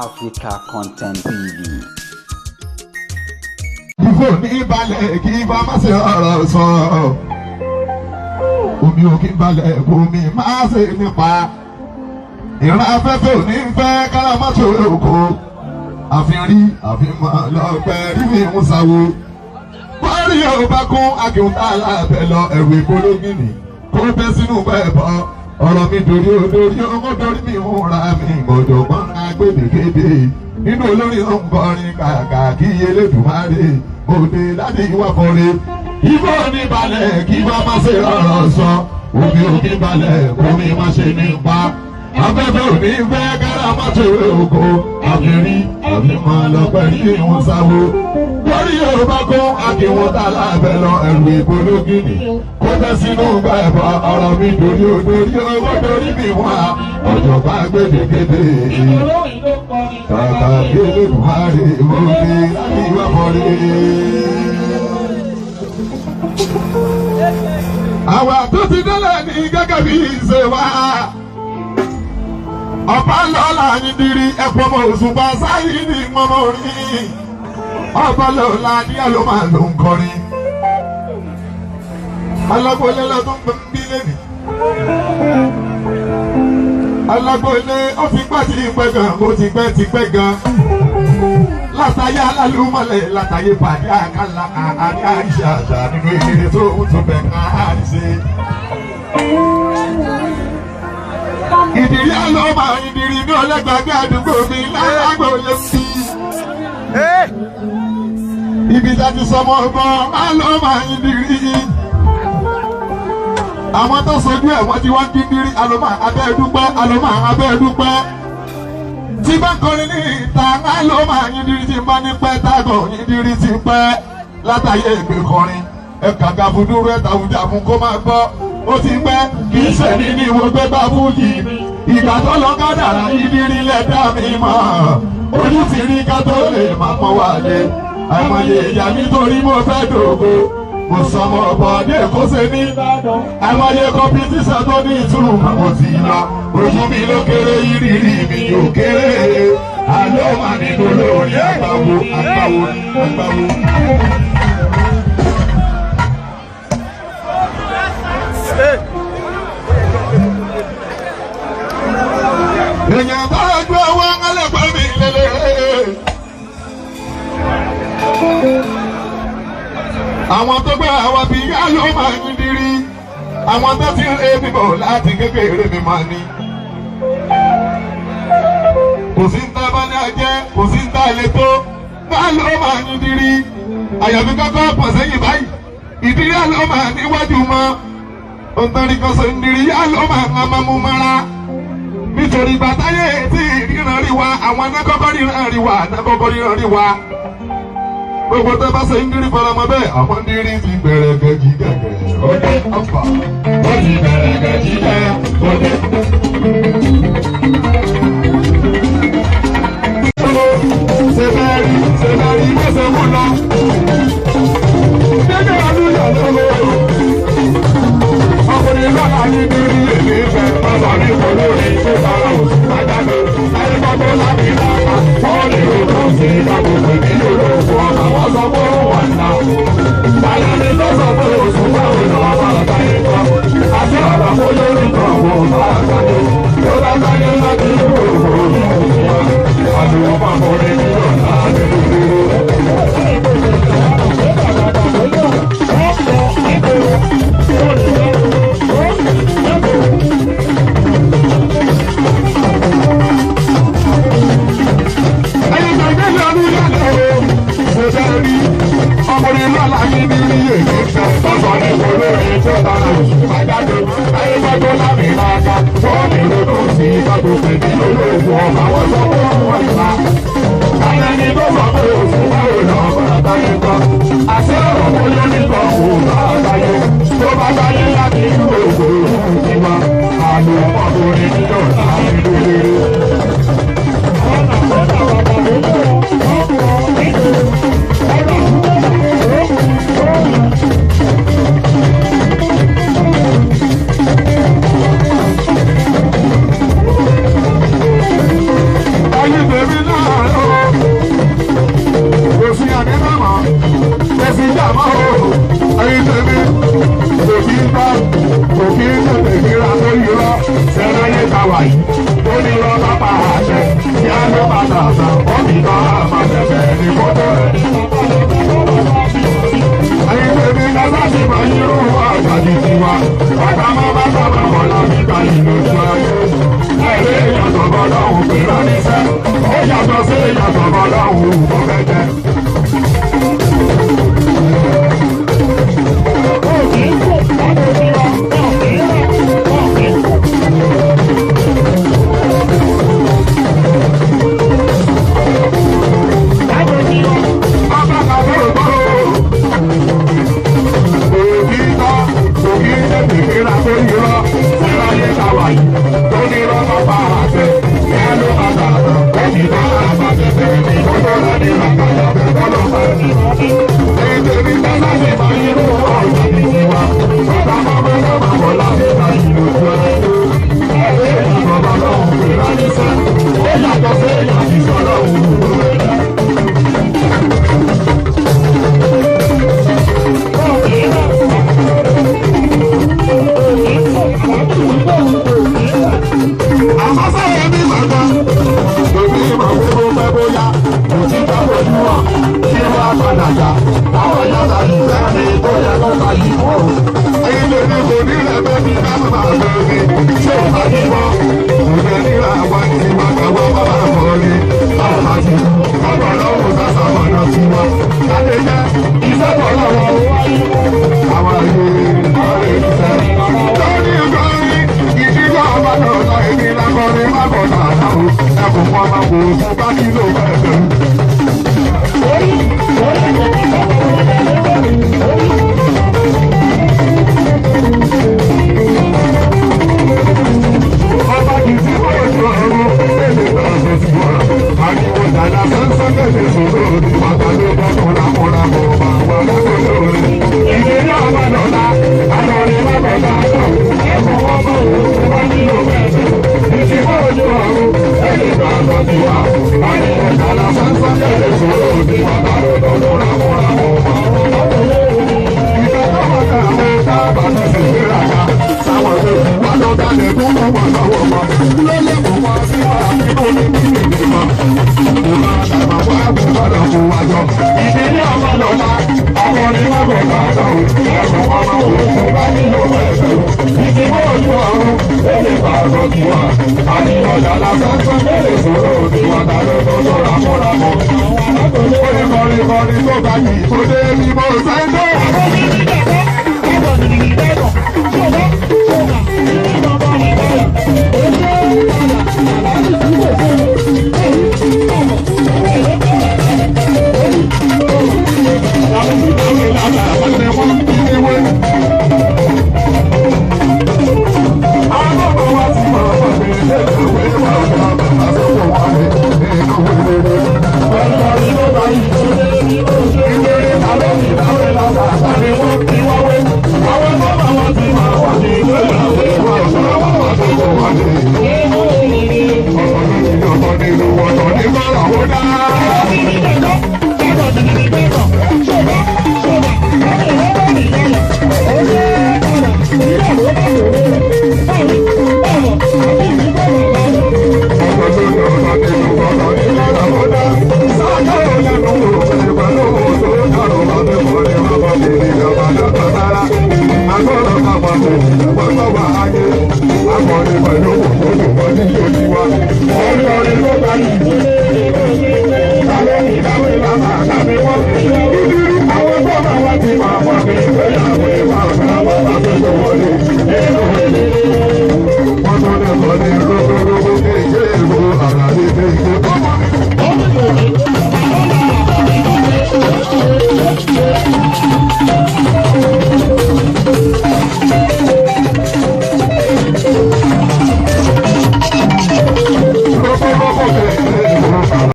Africa Content TV. Ìfò ní balẹ̀ kí bá má ṣe ọ̀rọ̀ sọ. Omi ò kí balẹ̀ kò mi má ṣe nípa. Ìran afẹ́fẹ́ ò ní fẹ́ kára má ṣe òkò. Àfin rí àfin mọ̀ lọ́pẹ́ rí mi ń sáwó. Bọ́ọ̀lì yóò bá kún akíntà lábẹ́ lọ ẹ̀rù ìpológìnì. Kó bẹ́ sínú bẹ́ẹ̀ bọ́. Ọ̀rọ̀ mi dorí odori ọmọ dorí mi ń ra mi ìmọ̀jọ̀gbọ́n agbẹ́dẹ́gbẹ́dẹ́ nínú olórin ó ń kọrin kàkà kí Elédùmarè òde láti wá kọrin. Ibo ní balẹ̀ kí bá má ṣe rọrọ̀ sọ, omi òkè balẹ̀ omi má ṣe ní pa. Afẹ́fẹ́ ò ní fẹ́ kára má ṣe oko, àfẹ́rí àfihàn lọ́pẹ́ rí ìwọ̀n sáwó. Lórí Yorùbá kún akíwọ́n tá lábẹ́ lọ ẹ̀rù ìpológìnì. Kó tẹ́ sínú gba ẹ̀bọ̀ ọ̀rọ̀ mi dorí odori owó dorí mi wá ọ̀jọ̀gbọ́n agbẹ́dẹ́gbẹ́dẹ́. Kàkà kí Elédùmarè òde láti wá kọrin. Àwa tó ti délẹ̀ ní gẹ́gẹ́ bí ìṣe wa. Ọba lọ́la yín dirí ẹ̀pọ̀ ọmọ Òṣùpá sáyé ní mọ́mọ́ orí. Ọba lọ́la ní àlọ́ máa ló ń kọrin. Alágbólé lọ́dún ń bí lẹ́nìí. Alágbólé ó ti pẹ́ ti pẹ́ gan, ó ti pẹ́ ti pẹ́ gan. Látàyé alálùmọ́lẹ̀ látàyé pàdé àkàlà àní àríṣà àṣà nínú ìlérí tó ń tún bẹ̀ ká àríṣe. Ìdìrí àlọ́ máa ń dirí ní ọlẹ́gbàgbé àdúgbò mi lálágbólé sí. Ibi tá ti sọmọ ọgbọ́n àlọ́ máa ń dirí. Àwọn tó sojú ẹ̀ wọ́n ti wá ń dídírí àlọ́ máa abẹ́ dúpẹ́ àlọ́ máa abẹ́ dúpẹ́. Tí bá kọrin ní ìta àlọ́ máa ń dirí tí bá ní pẹ́ tágọ̀ ń dirí ti pẹ́ látàyè ìpè kọrin. Ẹ kàkà fún dúró ẹ̀ tàwùjà fún kó máa gbọ́. Ó ti pẹ́ kì í ṣe ní ní ìwọ gbé bá fújì. Ìgbà tó lọ kádàrá ìdírí lẹ́dá mi mọ̀. Ojú ti rí ká tó lè máa pọ́n wá lé. Àìmọye ìyá nítorí mo fẹ́ dògo. Mo sọmọ bọ̀dé kó ṣe ní. Àìmọye kọmpitíṣàn tó ní ìtumọ̀ mo ti lọ. Ojú mi ló kéré ìrírí mi ò kéré. Àlọ́ màá nínú lórí àgbàwo àgbàwo àgbàwo. Èèyàn bá gbé owó ẹlẹ́gbẹ́ mi lélẹ̀. Àwọn tó gbé àwa bí yá ló máa ń dirí. Àwọn tó ti ń lé bíbọ̀ láti kékeré mi máa ní. Kò sí ń tá bá ní ajẹ́, kò sí ń tá ilé tó. Bá ló máa ń dirí. Àyàfi kọ́kọ́ pọ̀ sẹ́yìn báyìí. Ìdírí àlọ́ máa níwájú mọ́. Òǹtọ́rí kan sọ ń dirí yá ló máa ń máa mú mọ́ra. Nítorí bàtáyé tí ìríran rí wa, àwọn anákọ́kọ́ ríran rí wa, anákọ́kọ́ ríran rí wa. Gbogbo tó bá ṣe ń dirí faramọ́ bẹ́ẹ̀, àwọn ń dirí ti bẹ̀rẹ̀ gẹ̀jì gẹ̀gẹ̀. Ó dé ọ̀pá, ó ti bẹ̀rẹ̀ gẹ̀jì gẹ̀, ó dé. Ṣé bẹ́ẹ̀ rí, ṣé bẹ́ẹ̀ rí, bó ṣe mú lọ. Dédé ọdún yà lọ́wọ́. Ọkùnrin lọ́la ní dirí èmi fẹ́, bàbá mi kò lórí tó sára Òṣùpá jáde. Ẹni gbogbo láti láta, wọ́n lè rò sí ìgbàgbọ́ pé ní olóògùn ọmọ wọn sọ pé ó wà ná. Báyọ̀ ni tó sọ pé Òṣùpá ò lọ ọmọ ọ̀tá yẹn kọ́. Àti ọ̀rọ̀ kó lórí kan kò bá àgbàdo. Tó bá sáyé láti òògùn ní Òṣùpá. Àdùn ọmọ rẹ̀ ní ọ̀la nínú ìlú. Ọkùnrin lọ́la ní ní èyí fẹ́, tọ́sọ̀ ní kò lórí tó tara Òṣùpá jáde. Ayé gbọ́dọ̀ lámì láta, wọ́n lè ronú sí ìgbàgbọ́ pé ní olóògùn ọba wọn sọ pé wọ́n ìlà. Ayé ni tó sọ pé Òṣùpá ò lọ ọmọ àtàyè kan. Àṣẹ ọ̀rọ̀ kò lórí kan kò bá àtàyè. Tó bá sáyé láti inú ògbó ìwà, àlò ọkùnrin nínú láti lóore. Ayé bèbí. Ó ní lọ́ba pa àṣẹ, kí á ló máa tàṣà, ó ní lọ́ àmà bẹ̀bẹ̀ ní kótó rẹ̀. Ayé tèmi lọ́sà ti máa yírú àgbàdì tiwa. Bàbá máa bá sábà bọ̀ láti gba ìlú ojú ayé. Ẹ̀rí ìyàtọ̀ bọ́ lọ́hùn pé ránníṣẹ́. Ó yàtọ̀ sí ìyàtọ̀ bọ́ lọ́hùn kò fẹ́ jẹ. Bàbá kàdé ògbóró. Òbí tọ́, òbí tètè kíra tó yírọ́, síráyé ṣàwà yìí, tó nírọ́ bàbá àṣẹ, kí á ló bá tààtà, ó sì bá àbá tẹ̀tẹ̀ ní kótó lẹ́ni làkàyà bẹ̀rẹ̀ ló bá ní. Nítorí tẹ́lá ṣe máa yíró ọ̀sán ní tiwa, bàbá máa bá bá bọ̀ láti bá ìlú ojú ẹ. Ẹ̀rẹ́ ìyàtọ̀ bá lọ́hùn pé ránníṣẹ́, ó yàtọ̀ sí ìyàtọ̀ sọ́lọ́hùn ló rẹ̀. Àmọ́ sẹ́yìn mi máa gbọ́. Èmi máa wí bó fẹ́ bóyá. Kò tí ká fojú hàn. Kí wọ́n á padà yá. Táwọn yàtà yìí sẹ́ni tó yẹ kó ta yìí fún o. Ẹyin lè ní kò ní rẹ̀ bẹ́ẹ̀ ni ká máa bẹ̀rẹ̀ mi. Ṣé o bá yí wọ́n? Kò ní níra wa ti wá káwá bá bá bọ̀ ni. Báwo la ti kú? Ọ̀pọ̀ lọ́wọ́ sásà mọ̀nà sí wa. Káde jẹ́ iṣẹ́ bọ̀ lọ́wọ́. Àwọn ayé ọ̀rẹ́ ìṣẹ́. Lórí ìgbọ́rin, ìdílé ọba náà lọ èmi lákọrin má bọ̀ tààtà o. Ẹkùn kan máa wò ó fún bá kílò bẹ́ẹ̀ bẹ̀rù. Ọba kì í sí ojú ọ̀run, èmi náà sọ sí wọ́n. Ariwo dàda sánsán tẹ̀lé sọ̀rọ̀ òdi bàtà ló bọ́ kọ́lákọ́lá bọ̀ bá wà lọ́dọ̀ lórí. Ìdílé ọba lọ́la, akọrin má bọ̀ tààtà o. Ẹkùn wọn máa wò ó fún bá kílò bẹ́ẹ̀ bẹ̀rù. Ìdí ojú ọ̀run, èmi náà sọ sí wọ́n. Ariwo dàda sánsán tẹ̀lé sọ̀rọ̀ òdi bàtà ló bọ́ kọ́lákọ́lá bọ̀ bá wà lọ́dọ̀ lórí. Ìfẹ́ tó wà káwọn sábà ti ṣègbéraga. Sáwọn tó fi wá lọ dalẹ̀ tó mú wọn lọ́wọ́ wọn. Lọ́lẹ́kùn wọn sí wa nínú ní kíni nìkan. Kò máa ṣàmà wá kó gbọ́dọ̀ kó wa jọ. Ìdílé ọmọ lọ́la, ọmọ ni wọ́n bọ̀ bá lọ. Ẹ̀sùn ọmọ òkú bá nílò ẹ̀sùn. Ìdìbò ojú ọ̀run, ó lè bá ọ̀rọ̀ kí wa. Àníyàn dàda sánsán ló lè sọ̀rọ̀ òbí wa ta ló tó sọ̀rọ̀ àmúramọ̀. Ó lè kọrin kọrin tó bá yìí tó dé bí mo ṣe ń dé.